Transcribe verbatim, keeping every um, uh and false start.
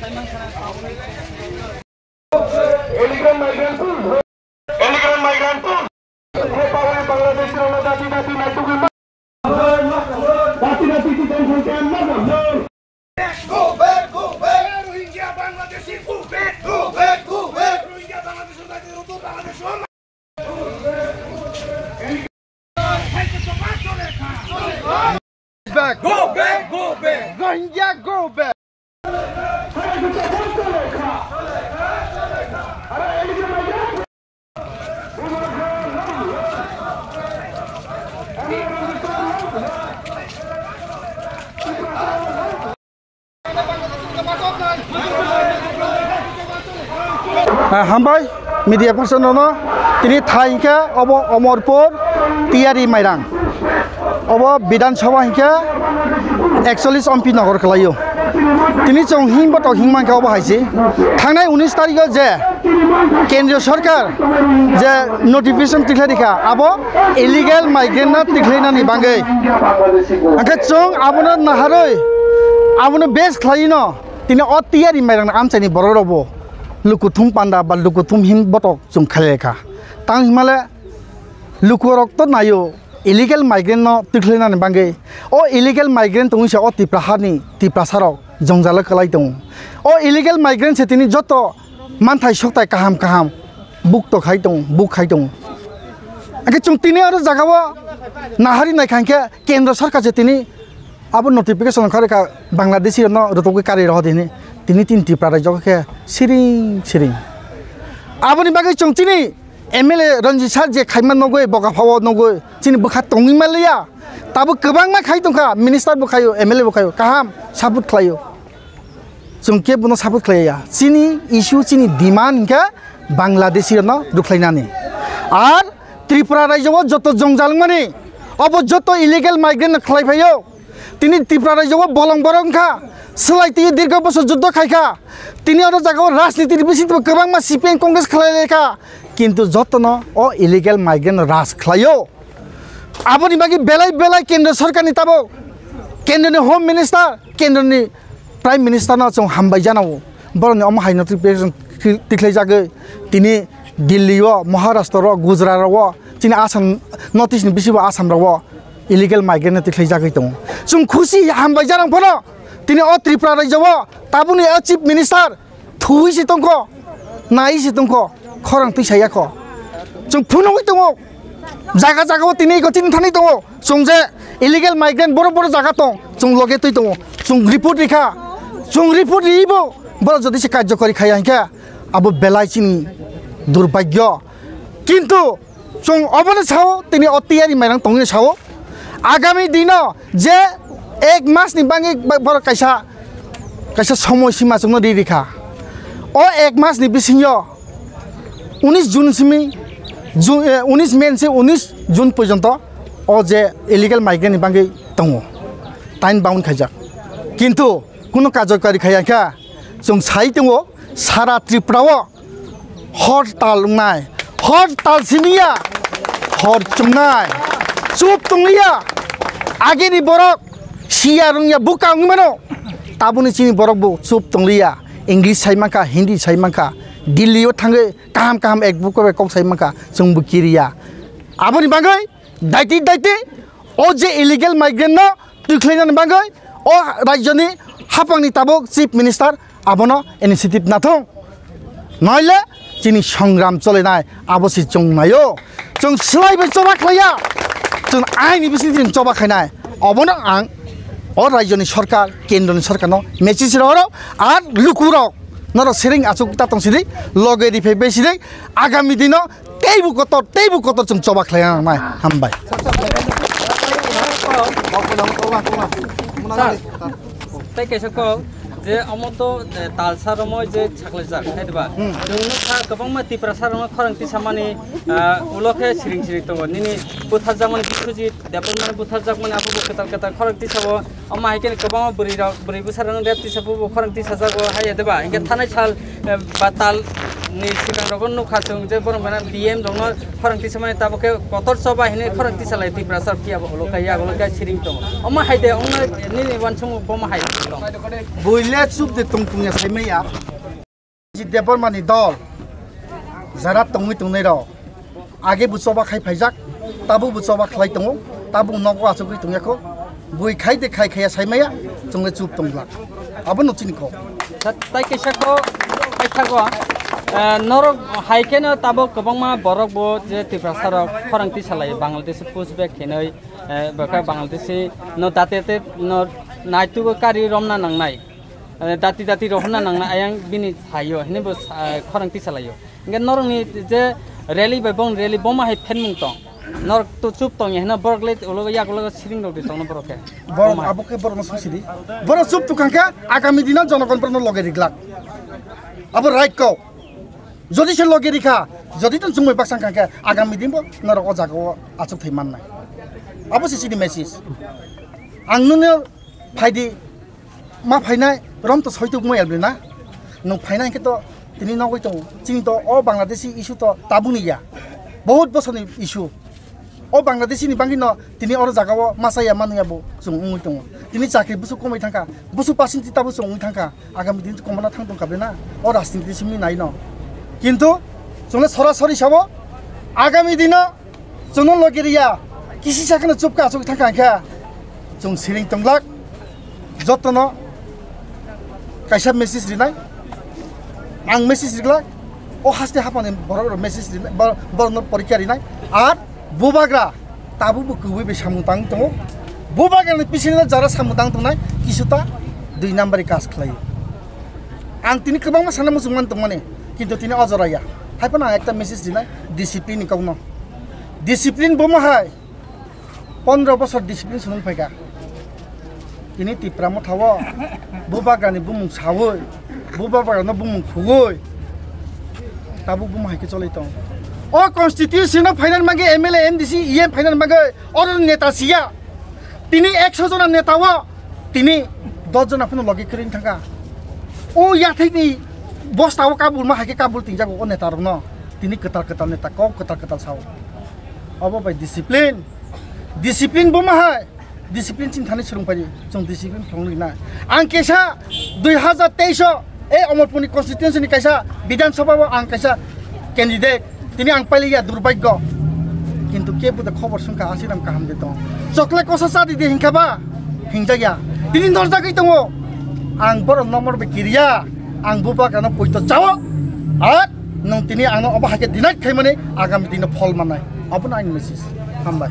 Illegal migrant too. Illegal migrant too. Bangladesh rok dati dati naitugwi ma. Dati dati detention camp ma. Go back, go back. Rohingya Bangladeshi, go back, go back, go back. Rohingya Bangladeshi, Bangladeshi. Back. Go back, go back. Rohingya, go back. Ah, hambai media person rokno. Tini thai hinkhe obo Omorpur Tiyari Mairang, obo Bidhan Sabha hinkhe ekchollis M P nogor kwlaio. Tini chwng himbo tok hingmankha obo hai se. Thangnai unis tarikh o je Kendriya Sarkar je notification tikhlai rikha, abo illegal migrant no tikhlainani bagwi. Hwnkhe chwng abono naharwi, abono base khlaino, tini o Tiyari Mairang amchaini borok rokbo lukuthum panda ba lukuthum him botok chwng khlai kha. Tang himale lukurok to naio, illegal migrant no tikhlainani bagwi. O illegal migrant tongwi se o Tipra hani Tiprasa rok jongjalo kwlai tongo. O illegal migrant se tini joto manthai sokthai kaham kaham buk to khai tongo, buk khai tongo. Hwnkhe chwng tini oro jagao nahari naikha hwnkhe Kendra Sarkar se tini abo notification kharwi kha Bangladeshi rokno rwtugwi kari rohor di hwnwi. Tini tini Tripura rajyo khe siring siring. Aboni bagwi chwng chini M L A Ranjit sir je khaima nugwi, boka phao nugwi, chini bwkha tongwi manliya. Tabuk kwbangma khai tongkha, minister bo khaio, M L A bo khaio, kaham support khlaio. Chwng khe bono support khlaiya. Chini issue, chini demand hinkhe Bangladeshi rokno rwkhlainani. Ar Tripura rajyo o joto jongjalmani, obo joto illegal migrant no khlai phaio. Tini Tripura rajyo o bolong borok wngkha, swlai twi dirgho bosor juddo khaikha. Tini oro jagao rajniti ni bisingtwi kwbangma C P M Congress khlai laikha, kintu jotono o illegal migrant no raj khlaio. Aboni bagwi belai belai Kendra Sarkar ni tabuk, Kendra ni Home Minister, Kendra ni Prime Minister no chwng hambai jana o. Borok ni omo hai notification tikhlai jagwi tini Delhi o, Maharashtra o, Gujarat o, chini Assam, North East ni bisi bo Assam rok o illegal migrant no tikhlai jagwi tongo. Chwng khusi hambai jana phano tini o Tripura rajyo o tabukni o Chief Minister thuwi se tongkho, nai se tongkho, khorang twi saya kho. Chwng phunugwi tongo. Jaga jaga o tini eko chini thani tongo. Chwng je illegal migrant borok borok jaga tong, chwng loge twi tongo. Chwng report rikha. Chwng report ribo borok jodi se karjokori khaya hinkhe abo belai chini durbhagyo. Kintu chwng obono sao, tini o Tiyari Mairang tongwi sao. Agami dino je ek mas ni bagwi borok kaisa, kaisa somoy sima chwngno ri rikha. O ek mas ni bisingyo unis June simi, Ju-, eh, unis May se unis June porjonto o je illegal migrant ni bagwi tongo, time bound khaijak. Kintu kuno karjokari khaya kha, chwng sai tongo sara Tripura o hor tal wngnai, hor tal simiya, hor chumnai, chup tongliya. Agini borok siya rungya buka wngwi mano, tabuni chini borok bo chup tongliya. English sai mankha, Hindi sai mankha, Delhi o thangwi kaham kaham ek buko bai kok sai mankha, chwng bo kiriya. Aboni bagwi daiti daiti o je illegal migrant no twikhlainani bagwi o rajyoni haphangni tabuk Chief Minister abono initiative nathung. Noile chini songram cholenai abo se chwng naio. Chwng swlai bai choba khlaiya. Chwng aini bising chwng choba khainai. Obono ang o rajyoni sorkar, kendroni sorkarno message rohoro, ar lukurok norok sereng achuk ta tong sidi, loge riphai bai sidi, agami dino teibo kotor, teibo kotor chwng choba khlai nangnai. Hambai. Tei kaisa kok je omo to, eh, talsa romoi je sakhlaijak, hai diba? Hmm. Chwng nukha kwbangma Tiprasa rokno khorang tisamani, ah, ulo khe siring siring tongo. Nini butharjakmani Biswajit Debbarmani butharjakmani abo bo kwtal kwtal khorang tisao. Omo hai khe kwbangma bwrwi rok, bwrwi bwsa rok rep tisao bo khorang tisajago, hai diba? Hinkhe thanai sal, eh, ba tal Ni sigang rogo nukha chwng je borok mena D M rokno khorang tisamani tabuk khe kotor choba hinwi khorang tisalai Tiprasa phiya bo ulo kaya ulo kaya siring tongo. Omo hai de ongno nini wansukmung bomo hai tong. Buile chup de tong tongya saimaya. Jit Debbarmani dol jara tongwi tongnai rok. Age bo choba khai phaijak, tabuk bo choba khlai tongo, tabuk nogo achugwi tongya kho. Bui khai de khai khaya saimaya, chwngle chup tongla. Abono chini kok. Sa-, tai kaisa kok paithago, eh, norok hai kheno tabuk kwbangma borok bo je Tiprasa rok khorang tisalai Bangladesh push back khenoi, eh, bwkha Bangladeshi no date te no naitugo kari romna nangnai. Eh, dati dati rohorna nangna ayang bini sayo, hini bo sa-, khorang tisalayo. Hingke norokni je rally bai bong rally boma hai phenmung tong. Norok to chup tong ya, hino borok le ulo yak ulo siring rok di tongno borok khe. Borok Boma hai. Abo khe borokno susidi. Borok chup tukang khe agami dino jonogon borokno loge riglak. Abo right kok. Jodi se loge rikha, jodi tong chumui baksa kha khe agami din bo norok o jaga o achuk thai mannai. Abo se chini message. Ang nini phaidi ma phainai, rom to soituk mo elbri na. Nwng phainai hwnkhe to tini nogwi tongo. Chini to o Bangladeshi issue to tabukni ya. Bahut bosorni issue. O Bangladeshi ni bangwi no tini oro jaga o masa ya manu ya bo chwng wngwi tongo. Tini chakri busu komwi thangkha. Busu percent tabo chwng wngwi thangkha. Agami din komona thang tongkha bre na. O rajniti simi nai no. Kintu chwngno sorasori sabo agami dino Chwngno logi riya, kisi sakno chupka achuk thangkha hwnkhe, chwng siring tonglak, jotono kaisa message rinai, ang message rijak, o haste haphangni borok rok message rinai, bor-, borokno porikya rinai, ar bubagra tabukbo kwbwi bai samung tang tongo, bubagrani bisingno jara samung tang tongnai, kisuta dui nambari kaj khlaio. Ang tini kwbangma sana muchungmani tongmani, kintu tini o jora ya. Haiphano ang ekta message rinai, discipline ni kokno. Discipline bomo hai, pondro bosor discipline swnung phaikha. Tini Tipra Motha o, bubagrani bumung sawi, bubagrano bumung khugwi, tabuk bomo hai khe choli tong. O constitution no phainani bagwi M L A, M D C, E M phainani bagwi oro neta siya. Tini ekso jona neta o, tini dos jona phano logi kwrwini thangkha. O yathai ni bosta o kabul ma hai khe kabul tingjago o neta rokno. Tini kwtal kwtal neta kok kwtal kwtal sao. Obo bai discipline. Discipline bo ma hai. Discipline chini thani swrwng pai di. Chwng discipline thwng na. Ang kesa dui hazar teis o e Omorpurni constituency ni kaisa Bidhan Sabha o ang kaisa candidate. Tini ang pailiya durbagyo. Kintu kebo de khobor sungkha asiram kaham de tong. Chokle kosa cha di de hinkha ba. Hingjagya. Tini norjagwi tongo. Ang borok nomor be kiriya. Ang bubagrano poito chao. Ar nwng tini ano obo hai khe deny khaimani agami dino phol mannai. Abono aini message. Hambai.